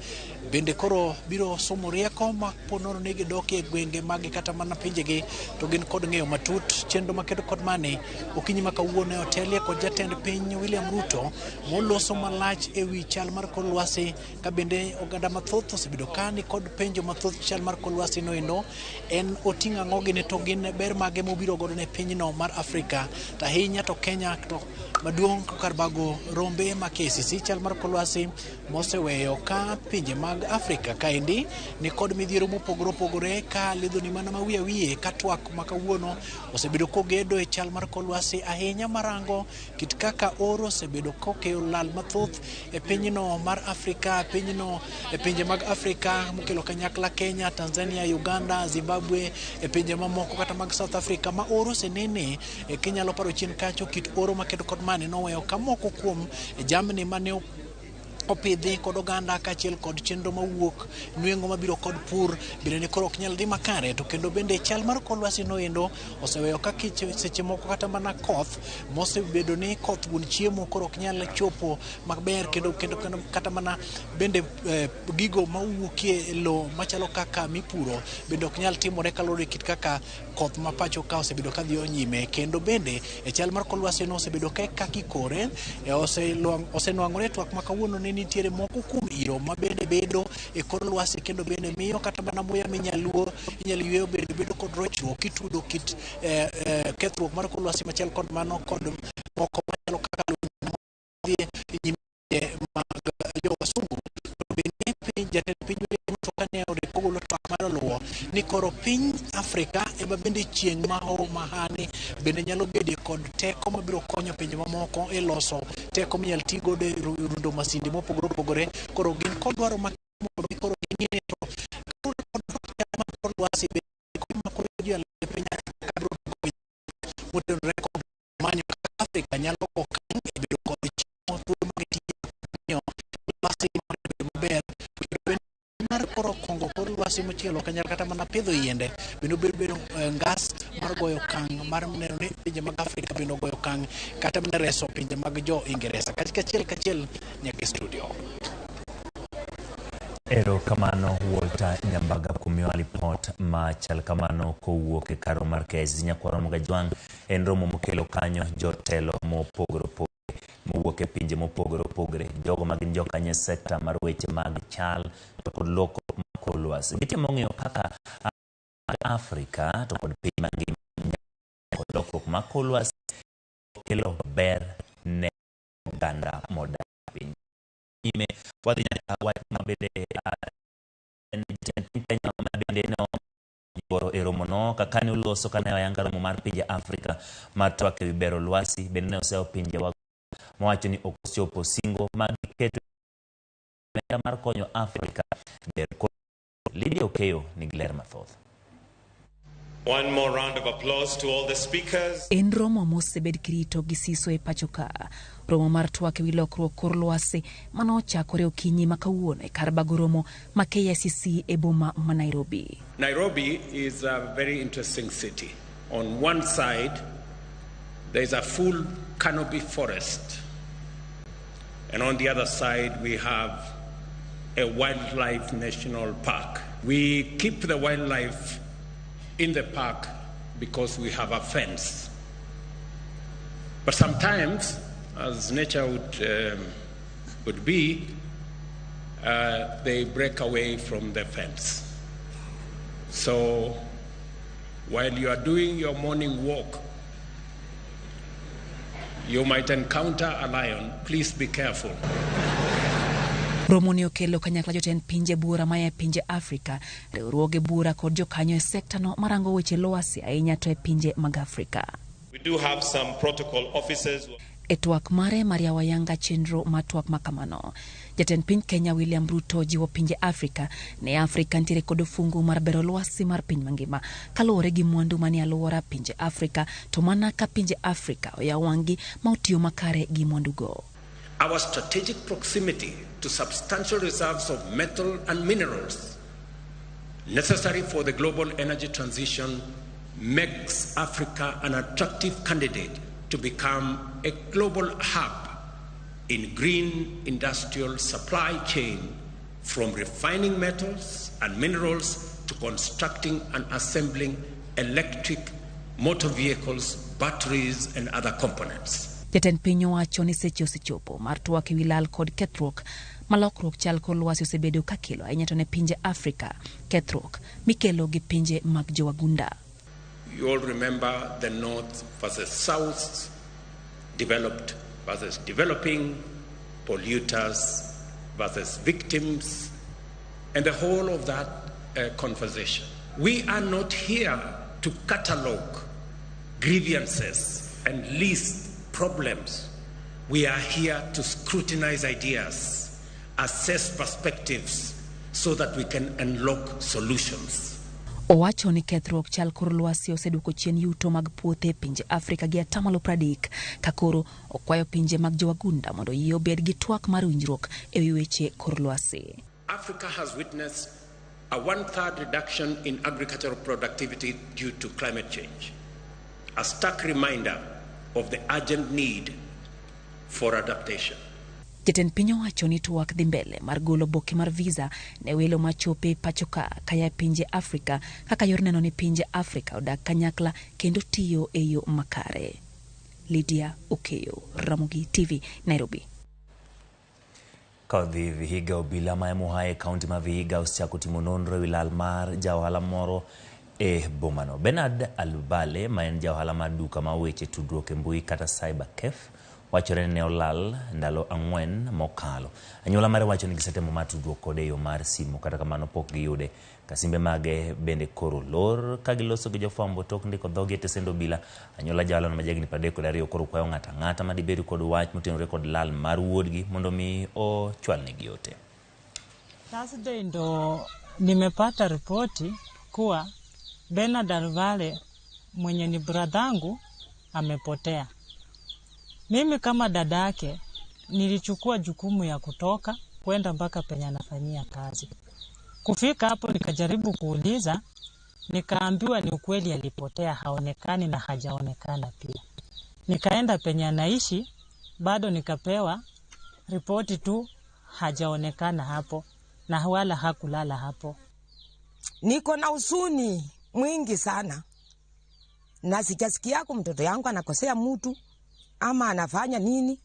bende koro biro somo rieko ma po nono ni gidok e gwenge maggi kata mana pinjegi to gin kod ng'eyo matut. Chenro makedo kod mani okinyi ma kawuono e otelie kod jatend piny William Ruto moloso malach e wi chal mar kor lwasi ka bende oganda mathoth osebedo ka ni kod penjo mathoth chal mar kor lwasi noendo en oting'o ang'o gini to gin ber mage mobiro godo ne pinyno mar Afrika to ahinya to Kenya to maduong' kar bago rombe ma KCC chal mar kor lwasi moseweyo ka pinje mag Afrika kaendi ni kod midhiero mopogore opogore ka lidhoni mana ma wiye wiye ka twak ma kawuono osebedo kogedo e chal mar kor lwasi ahinya marango kit kaka oro osebedo kokeyo lal mathoth e pinyno mar Afrika, pinyno e pinje mag Afrika mokelo kanyakla Kenya, Tanzania, Uganda, Zimbabwe, e pinje mamoko kata mag South Africa ma oro osenene. Kinyalo paro chien kacho kit oro makedo kod mani noweyo ka moko kuom jamni mane opidhi kod oganda kaachiel kod chenro mawuok nweng'o mabiro kod pur bende ne koro ok nyal dhi makare. To kendo bende chal mar kor lwasi noendo oseweyo ka seche moko kata mana koth mosebedo ni koth wuon chiemo koro ok nyal chopo maber kendo kata mana bende gigo mawuokie e lowo machalo kaka mipuro bende ok nyal timore kaluwore kit kaka koth ma pacho ka osebedo ka dhi nyime. Kendo bende e chal mar kor lwasi no osebedo ka kikore osenwang'ore twak ma kawuono ne nitiere moko kuom iro ma bende bedo e kor lwasi kendo bende miyo kata mana muya minyalo yweyo bende bedo kod rochruok kitudo kit kethruok mar kor lwasi machal kod mano kod moko machalo kaka dhi nyime mag jowasungu. To bende piny jatend piny William Ruto kane ogolo twak mar oluwo ni koro piny Afrika ema bende chieng' ma mahani bende nyalo bedo kod teko mabiro konyo pinje mamoko e loso teko minyal ti godo e rundo masinde mopogore opogore. Koro gin kod dwaro ma mondo mi koro ging'i ni to kod kor lwasi bende koro ji e piny Afrika biro motenore kod manyo kaka Afrika nyalo okang' e bedo kod chiemo thuolo mag tiyo lwasi mar bedo maber kendo bende mar koro kongo kor lwasi mochielo ok nyal kata mana pidho yiende bende obiro bedo ngas mar goyo okang' mar neno ni pinje mag Afrika bende ogoyo okang' kata mana reso pinje mag jo Ingeresa. Kachiel kachiel nyaka e studio. Erokamano Walter Nyambaga kuom miyowa lipot machal kamano kowuok e kar romo mar KICC. Nyakwar Ramogi Ajwang' en romo mokelo kanyo jotelo mopogore opogore mowuok e pinje mopogore opogore, jogo ma gin jokanyo e sekta mar weche mag chal to kod lokruok mar kor lwasi. Gitemo ng'iyo kaka Afrika to kod piny mangima kod lokruok mar kor lwasi kelo ber ne oganda modak e piny. Nyime wadhi nyaka wach ma bende jatend piny Kenya ma bende ne yuoro e romono kaka ne oloso kane oyanga romo mar pinje Afrika mar twak ewi bero lwasi bende ne oseyo pinje wa mowacho ni ok ochopo singo ma giketo. Omenda mar konyo Afrika ber kod Lydia Okeyo nigi ler mathoth. One more round of applause to all the speakers. En romo mosebed kirito gi siso e pacho ka. Romo mar twak ewi lokruok kor lwasi mane ochakore okinyi ma kawuono e kar bago romo ma KICC e boma ma Nairobi. Nairobi is a very interesting city. On one side, there is a full canopy forest. And on the other side, we have a wildlife national park. We keep the wildlife in the park because we have a fence. But sometimes, as nature would be, they break away from the fence. So while you are doing your morning walk, you might encounter a lion. Please be careful. Romo ni okelo kanyakla jotend pinje buora maya e pinje Afrika, riwruoge buora kod jokanyo e sekta no marango weche lwasi ahinya to e pinje mag Afrika. We do have some protocol officers. E twak mare Maria Wayanga chenro mar twak makamano. Jatend piny Kenya William Ruto jiwo pinje Afrika ne Afrika nitiere kod ofungu mar bero lwasi mar piny mangima kaluwore gi mwandu manie alwora pinje Afrika to mana ka pinje Afrika oyawo wang'gi ma otiyo makare gi mwandugo. Our strategic proximity to substantial reserves of metal and minerals necessary for the global energy transition makes Africa an attractive candidate to become a global hub in green industrial supply chain, from refining metals and minerals to constructing and assembling electric motor vehicles, batteries, and other components. Jatend piny owacho ni seche osechopo mar twak ewi lal kod kethruok ma lokruok chal kor lwasi osebedo kakelo ahinya to ne pinje Afrika, kethruok mikelo gi pinje mag jowagunda. You all remember the North versus South, developed versus developing, polluters versus victims, and the whole of that conversation. We are not here to catalogue grievances and list problems. We are here to scrutinize ideas, assess perspectives, so that we can unlock solutions. Owacho ni kethruok chal kor lwasi oseduoko chien yuto mag puothe e pinje Afrika gi 30% ka koro okwayo pinje mag jowagunda mondo yie obed gi twak mar winjruok ewi weche kor lwasi. Africa has witnessed a 1/3 reduction in agricultural productivity due to climate change, a stark reminder of the urgent need for adaptation. Jatend piny owacho ni twak dhi mbele mar golo oboke mar visa ne welo machopo e pacho ka kaya e pinje Afrika kaka yor neno ni pinje Afrika odak kanyakla kendo tiyo e yo makare. Lydia Okeyo, Ramogi TV, Nairobi. Kodhi Vihiga obila ma Muhaya e kaunti ma Vihiga osechako timo nonro ewi lal mar ja ohala moro e bomano. Bernard Alubale ma en ja ohala mar duka ma weche tudruok e mbui kata cyber cafe wachore ni ne olal ndalo 4 mokalo. Anyuola mare wacho ni gisetemo mar tudruok kode e yo mar simu, kata kamano pok giyude. Kasimbe mage bende koro lor ka giloso gi jofwambo tok ndiko dhogi e tesend obila. Anyuola jaohalano ma jahigni 32 koro kwayo ng'ato ang'ata madibed kod wach motenore kod lal mar wuodgi mondo mi ochwalnegi ote. Thursday ndo nimepata ripoti kuwa Bernard Alvale mwenye ni bradhangu amepotea. Mimi kama dadake nilichukua jukumu ya kutoka kwenda mpaka penye anafanyia kazi. Kufika hapo nikajaribu kuuliza, nikaambiwa ni ukweli alipotea, haonekani na hajaonekana pia. Nikaenda penye anaishi, bado nikapewa ripoti tu hajaonekana hapo na wala hakulala hapo. Niko na huzuni mwingi sana. Na sijasikia kwa mtoto yangu anakosea mtu ama anafanya nini.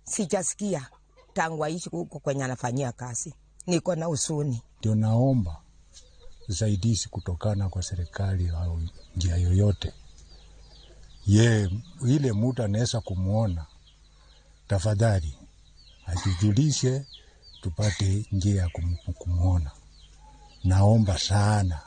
Sijasikia tangu aishi huko kwenye anafanyia kazi. Niko na huzuni. Ndio naomba usaidizi kutokana kwa serikali au njia yoyote. Ye, ile mtu anaweza kumuona, tafadhali atujulishe tupate njia ya kumuona. Naomba sana.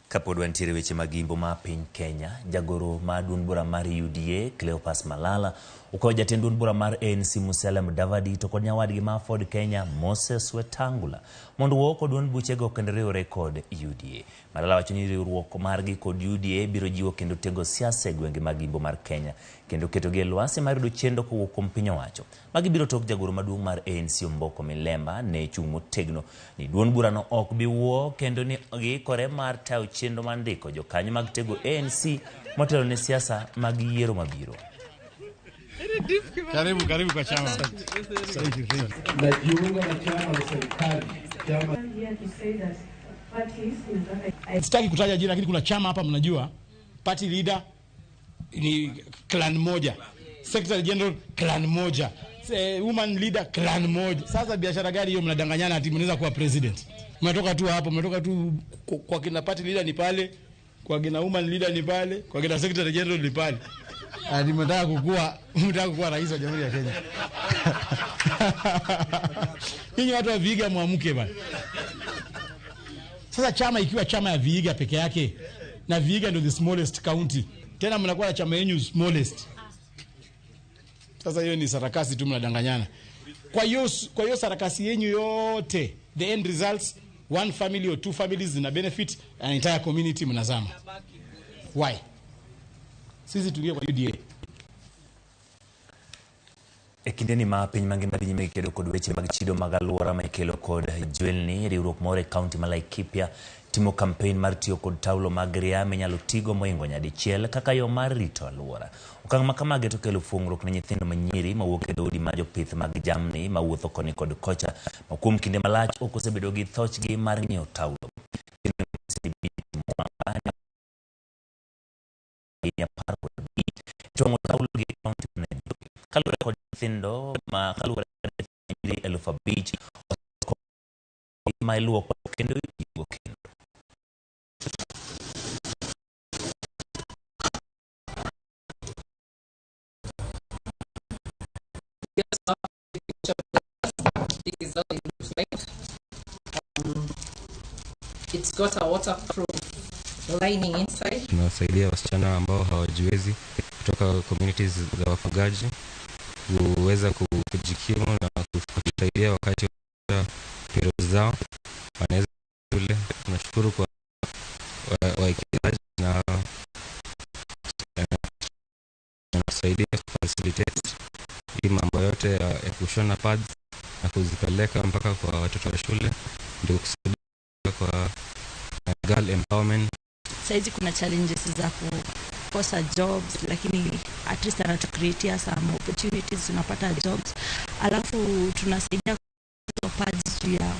Kapod wantiere weche mag imbo ma piny Kenya, jagoro ma duond bura mar UDA Cleopas Malala Okawo jatend duond bura mar ANC Musalia Mudavadi to kod nyawadgi ma Ford Kenya Moses Wetangula mondo owuo kod duond buchego kendo riwre kod UDA. Malala wacho ni riwruok margi kod UDA biro jiwo kendo tego siasa e gwenge mag Imbo mar Kenya kendo ketogi e lwasi mar yudo chenro kowuok kuom piny owacho. Magi biro tok jagoro maduong' mar ANC Omboko Milemba ne chung' motegno ni duond burano ok bi wuo kendo ni giikore mar tayo chenro mar ndiko jokanyo mag tego ANC motelo ne siasa mag yiero mabiro. Karibu, karibu kwa chama. Thank you, thank you. Najiunga na chama la serikali. Chama Sitaki kutaja jina, lakini kuna chama hapa mnajua, party leader ni clan moja, secretary general clan moja, woman leader clan moja. Sasa biashara gani hiyo mnadanganyana ati mnaweza kuwa president? Mnatoka tu hapo, mnatoka tu kwa kina party leader ni pale, kwa kina woman leader ni pale, kwa kina secretary general ni pale. Ati mnataka kukuwa rais wa Jamhuri ya Kenya. Nyinyi watu wa Vihiga muamke bana. Sasa chama ikiwa chama ya Vihiga peke yake, na Vihiga ndio the smallest county, tena mnakuwa na chama yenu smallest. Sasa hiyo ni sarakasi tu, mnadanganyana. Kwa hiyo sarakasi yenu yote, the end results, one family or two families zina benefit an entire community mnazama. Why? Sisi tuingie kwa UDA. E kindeni ma piny mangima dhi nyime kedo kod weche mag chido mag alwora ma ikelo kod jwelni, riwruok moro e kaunti ma Laikipia timo kampen mar tiyo kod taulo mag ria minyalo tigo mohingo nyadichiel kaka yo mar rito alwora. Okang' ma kamagi to kelo fuong'ruok ne nyithindo manyiri mawuok e dhoudi ma jopith mag jamni mawuotho koni kod kocha ma kuom kinde malach ok osebedo gi thochgi mar ng'iewo taulo. Twang'o taulo gi kaunti ma Nairobi kaluwore kod nyithindo ma kaluwore kod nyiri 5,000 ma iluoko kendo itiyogo kendo. This is how it looks like. It's got a waterproof lining inside. Tunawasaidia wasichana ambao hawajiwezi kutoka communities za wafugaji kuweza kujikimu na kujisaidia wakati wa periods zao wanaweza shule. Tunashukuru kwa wawekezaji na wanasaidia kufacilitate hii mambo yote ya kushona pads na kuzipeleka mpaka kwa watoto wa shule, ndio kusaidia kwa girl empowerment. Saizi kuna challenges za kukosa jobs, lakini at least anatu create some opportunities, tunapata jobs. Alafu tunasaidia pads juu ya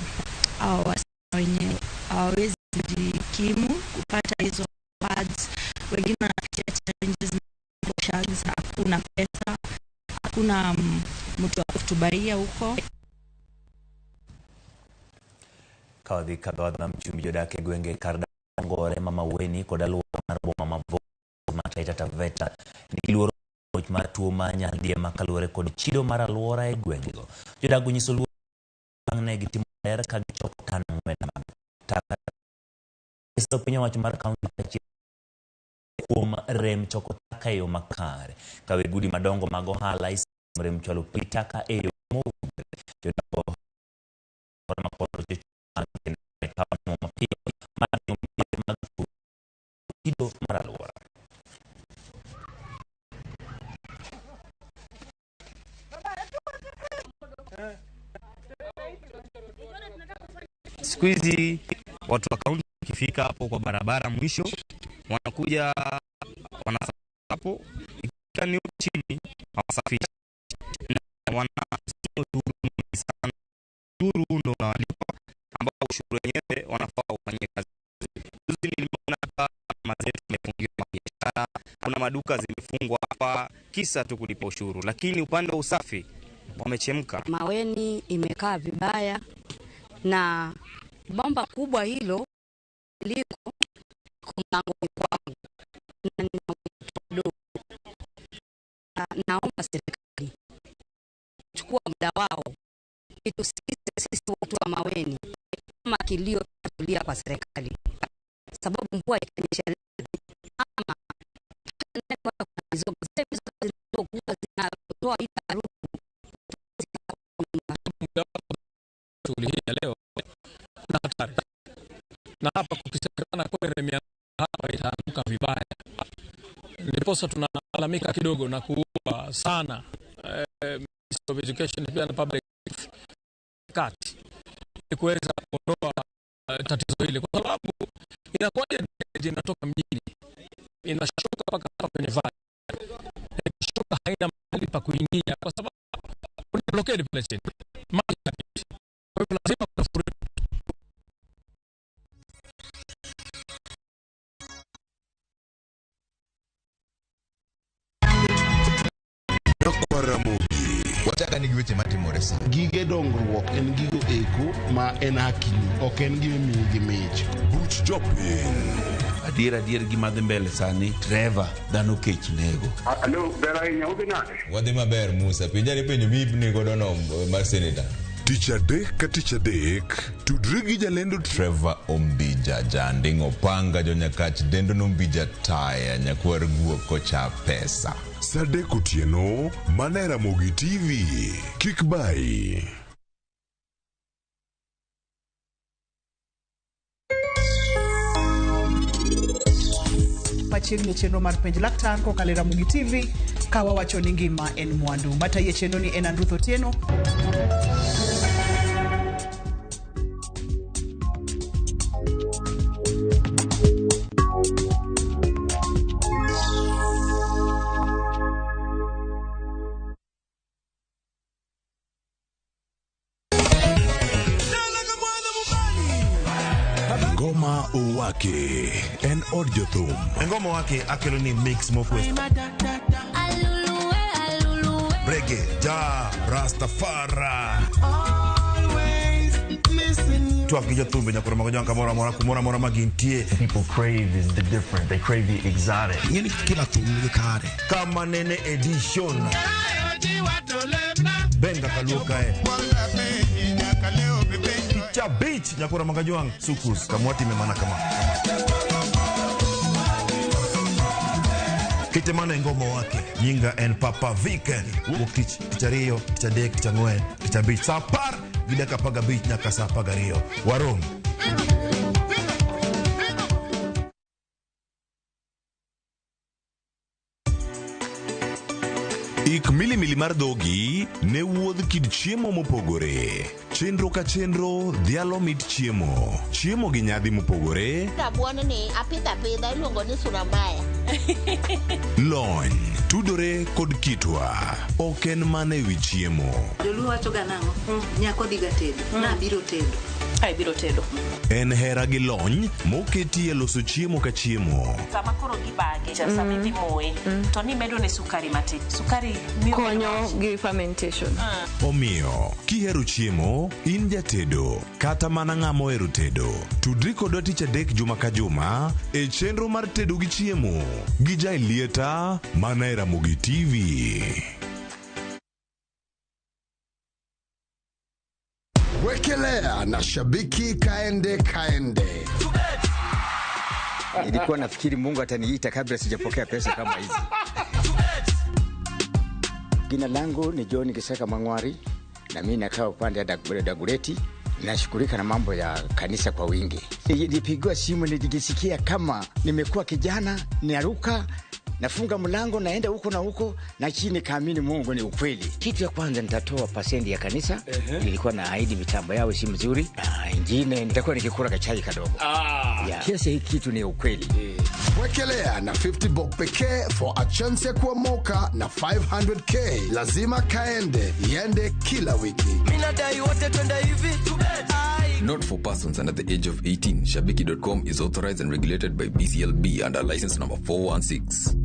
hao wasichana wenye hawawezi kujikimu kupata hizo pads. Wengine wanapitia challenges na hakuna pesa, hakuna mtu wa kutubaia huko. Kawadhi kadhodh nam chumbi jodak e gwenge kar Ngore, Mama Weni kod alwora mar boma ma Voi ma Taita Taveta nigi luoro muoch mar tuo mar nyaldiema kaluwore kod chido mar alwora e gwengego. Jodak onyiso luoro bang' ne gitimo ler ka gichoko tan 4 mag taka. Nyiso piny owacho mar kaunti kaachiel kuom rem choko taka e yo makare. Ka weg udi madongo mag ohala isemo rem chwalo pi taka e yo mowinjore. Jodak mapiyo mar geng'o midhiero mag tuo chido mar alwora. Siku hizi watu wa kaunti wakifika hapo kwa barabara mwisho wanakuja wanasafisha hapo, ikiwa ni huko chini hawasafishi, na wanasema ushuru mwingi sana. Ushuru ndio unawalipa, ambao ushuru wenyewe wanafaa ufanyie kazi. Juzi niliona hapa mama zetu wamefungiwa biashara, kuna maduka zimefungwa hapa kisa tu kulipa ushuru, lakini upande wa usafi wamechemka. Maweni imekaa vibaya na bomba kubwa hilo liko mlangoni kwangu na nina mtoto mdogo. Naomba serikali chukua muda wao itusikize sisi watu wa Maweni, kama kilio tulia kwa serikali, sababu mvua ikanyesha ama kutoa ile harufu. Shughuli hii ya leo kuna hatari, na hapa kukisemekana kwere hapa itaanguka vibaya, ndiposa tunalalamika kidogo na kuomba sana Ministry of Education pia na Public kati ili kuweza kuondoa tatizo hili, kwa sababu inakuwaje drainage inatoka mjini inashuka mpaka hapa kwenye valley, ikishuka haina mahali pa kuingia, kwa sababu kuna blockade pale chini, maji hayapiti. Kwa hivyo lazima kuna furiko. Wataka ni gi weche matimore sa. Gige dongruok en gigo eko ma en hakini, ok en gima imiyi gi mich. Buch jopiny. Adier adier gima dhi mbele sani Trevor dhano kech nego. Alo, ber ahinya, udhi nade? Wadhi maber Musa, penja ni penjo mi godo no mar senator. Tich adek ka tich adek, tudri gi jalendo Trevor Ombija Janding' Opanga jonyakach dendo nombija taya nyakwar guok kocha pesa. Sa adek otieno, mana e Ramogi TV. Kik bayi. Machiegni chenro mar penj laktar kokalo e Ramogi TV ka wawacho ni ngima en mwandu. Matayi e chenro ni en Andruth Otieno. Ngoma Owake en od jothum. Ngoma wake akelo ni mix mofwes. Reggae, ja, Rastafari. Twak gi jothumbe nyakoro mago jwang' kamoro amora kumoro amora ma gintie. People crave is the different. They crave the exotic. Ing'eni kila thum nigi kare. Kama nene edition. Benga kaluo kae. Tich abich nyakoro mago jwang' sukus kamwatime mana kama. Kete mano e ngoma wake. Nyinga en Papa Viken. Wuok tich, tich ariyo, tich adek, tich ang'wen, tich abich. Sa apar gi dakika apar gabich nyaka sa apar gariyo. Warom. Ik milimili mar dhogi ne wuodh kit chiemo mopogore. Chenro ka chenro dhialo mit chiemo. Chiemo gi nyadhi mopogore, Rabuon ni apidho apidha iluongo ni sura mbaya. lony, tudore kod kitwa. Ok en mana ewi chiemo. Joluo wacho ga nang'o? Nyako dhiga tedo. Nabiro tedo. Ai biro tedo. En hera gi lony moketi e loso chiemo ka chiemo. Sama koro gibage, sama idhi moye, to nimedo ne sukari matin. Sukari miyo konyo gi fermentation. Omiyo, kihero chiemo, in jatedo, kata mana ng'ama ohero tedo. Tudri kodwa tich adek juma ka juma e chenro mar tedo gi chiemo gi Jailieta mana e Ramogi TV. Wekelea na shabiki kaende kaende. Nilikuwa nafikiri Mungu ataniita kabla sijapokea pesa kama hizi. Jina langu ni John Kisaka Mang'wari na mimi nakaa upande ya Dagoretti, nashughulika na mambo ya kanisa kwa wingi. Nilipigiwa simu nilijisikia kama nimekuwa kijana, naruka nafunga mlango naenda huko na huko, na chini kaamini Mungu ni ukweli. Kitu ya kwanza nitatoa pasendi ya kanisa. Nilikuwa na ahidi mitambo yao si mzuri, na ingine nitakuwa nikikula kachai kadogo. Yeah. Kiasi hii kitu ni ukweli. Wekelea na 50 bob pekee for a chance ya kuomoka na 500k. Lazima kaende, iende kila wiki. Minadai wote twende hivi. Not for persons under the age of 18. Shabiki.com is authorized and regulated by BCLB under license number 416.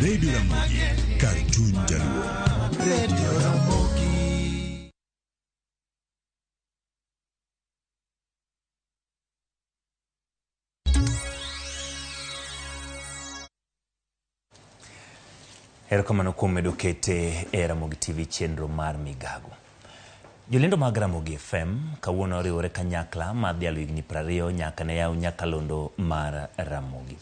Radio Ramogi, kar chuny jaluo. Radio Ramogi. Erokamano kuom medo kete e Ramogi TV chenro mar Migago. Jolendo mag Ramogi FM kawuono oriwore kanyakla mar dhialo higni 20 nyaka ne yaw nyakalondo mar Ramogi.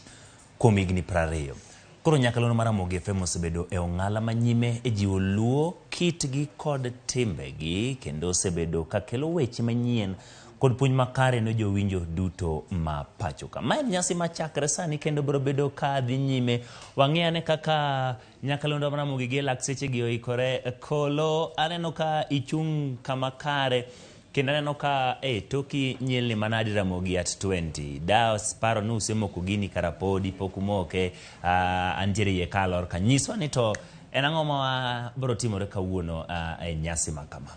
Kuom higni 20, koro nyakalondo mar Ramogi FM osebedo e ong'ala manyime e jiwo Luo kitgi kod timbegi kendo osebedo ka kelo weche manyien kod puonj makare ne jowinjo duto ma pacho ka. Ma en nyasi machakre sani kendo biro bedo ka dhi nyime. Wang'i ane kaka nyakalondo mar Ramogi gi lak sechegi oikore kolo. Aneno ka ichung' kama kare kendo aneno ka toki nyilni manadi Ramogi at 20. Da paro ni usemoko gini kara podi pok umoke, antiere iye kalor ka. Nyiswa ni to en ang'o ma biro timore kawuono e nyasi ma kama?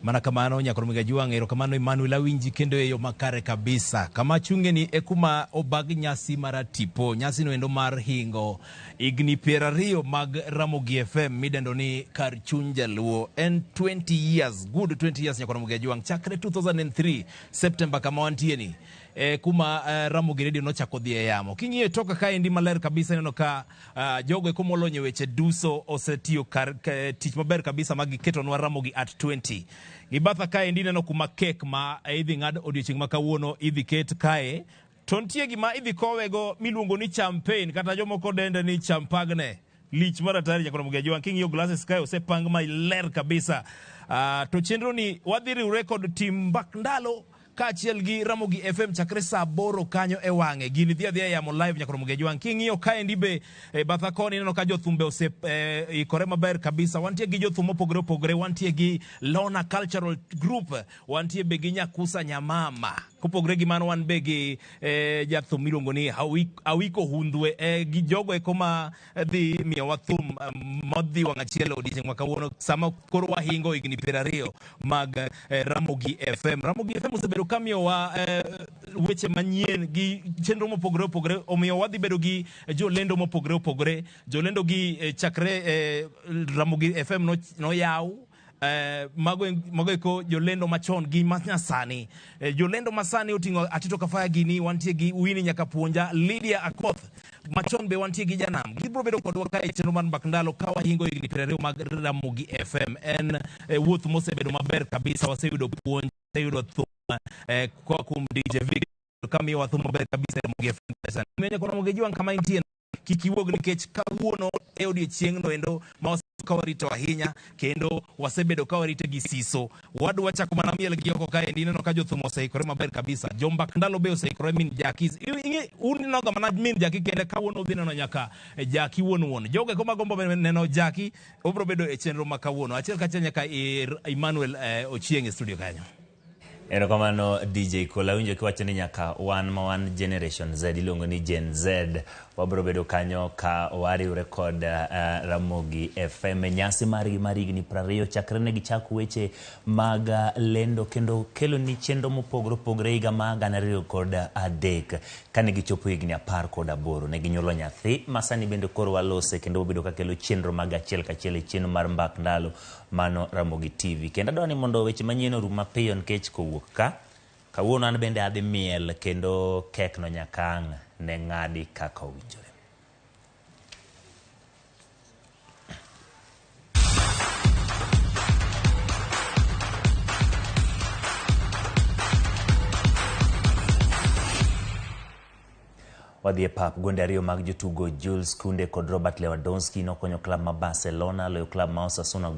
Mana kamano nyakoro Migajuang', erokamano Emmanuel awinji kendo e yo makare kabisa. Kama achung'e ni e kuma obag nyasi mar tipo, nyasi no endo mar hingo higni 20 mag Ramogi FM midendo ni kar chuny jaluo. En 20 years, good 20 years nyakoro Migajuang', chakre 2003 September kama wantie ni. Kuma Ramogi Radio nochako dhi e yamo. King'iyo toka kaendi maler kabisa ineno ka jogo eko molony e weche duso osetiyo kar tich maber kabisa ma giketonwa Ramogi at 20. Gi batha kaendi ineno kuma kek ma idhi ng'ad odiochieng' ma kawuono idhi ket kae. To nitie gima idhi kowego miluongo ni champagne kata jomoko dende ni champagne. Lich mar atari nyakoro Migajuang'. King'iyo glasses kae osepang maler kabisa. To chenro ni wadhi riwre kod tim Mbak Ndalo kaachiel gi Ramogi FM chakre saa 8 kanyo e wang'e. Gini dhi adhiya e yamo live nyakoro Migajuang'. King'iyo kaendi be batha koni ineno ka jothumbe ose ikore maber kabisa. Wantie gi jothum mopogore opogore, wantie gi Lona Cultural Group, wantie be gi Nyakusa Nyamama. Kopogore gi mano wan be gi jathum miluongo ni Awiko Hundwe, gi jogo eko ma dhi miyowa thum modhi wang' achiel odiochieng' ma kawuono sama koro wahingo higni 20 mag Ramogi FM. Ramogi FM osebedo ka miyowa weche manyien gi chenro mopogore opogore, omiyo wadhi bedo gi jolendo mopogore opogore. Jolendo gi chakre Ramogi FM noyaw mago eko jolendo machon gi manyasani. Jolendo masani oting'o Atito Kafaya gini, wantie gi Winnie Nyakapuonja, Lydia Akoth, machon be wantie gi Janam. Gibiro bedo kodwa ka e chenro mar Mbak Ndalo ka wahingo higni 20 mag Ramogi FM. En wuoth mosebedo maber kabisa, waseyudo puonj, waseyudo thum koa kuom DJ Vic kamiyowa thum maber kabisa e Ramogi FM. Miyo Ramogi Jwang' kama intie kik iwuog nikech kawuono e odiechieng'no endo ma ka warito ahinya kendo wasebedo ka warite gi siso. Wadwa chako mana miel gi oko kaendi, ineno ka jothum oseikore maber kabisa. Jombak Ndalo be oseikore min Jaki. Unenoga mana min Jaki kende, kawuono udhi neno nyaka Jaki wuon wuon. Jogo eko magombo neno Jaki obiro bedo e chenro ma kawuono. Achiel kachiel nyaka ir Emmanuel Ochieng' e studio kanyo. Erokamano DJ Kola, awinjo kiwacho ni nyaka wan ma wan Generation Z iluongo ni Gen Z wabiro bedo kanyo ka wariwre kod Ramogi FM e nyasi margi mar higni 20 chakre ne gichak weche mag lendo kendo kelo ni chenro mopogore opogore higa mar 2003 kane gichopo higni 18 ne ginyuolo nyathi ma sani bende koro walose kendo wabedo ka kelo chenro mag achiel kachiel e chenro mar Mbak Ndalo mano Ramogi TV. Kendo adwa ni mondo weche manyien orum mapiyo nikech kowuok ka kawuono an bende adhi miel kendo kek no nyaka ang' ne ng'adi kaka owinjore. Wadhi e pap, gonde ariyo mag jotugo Jules Kounde kod Robert Lewandowski nokonyo klab ma Barcelona loyo klab ma Osasuna.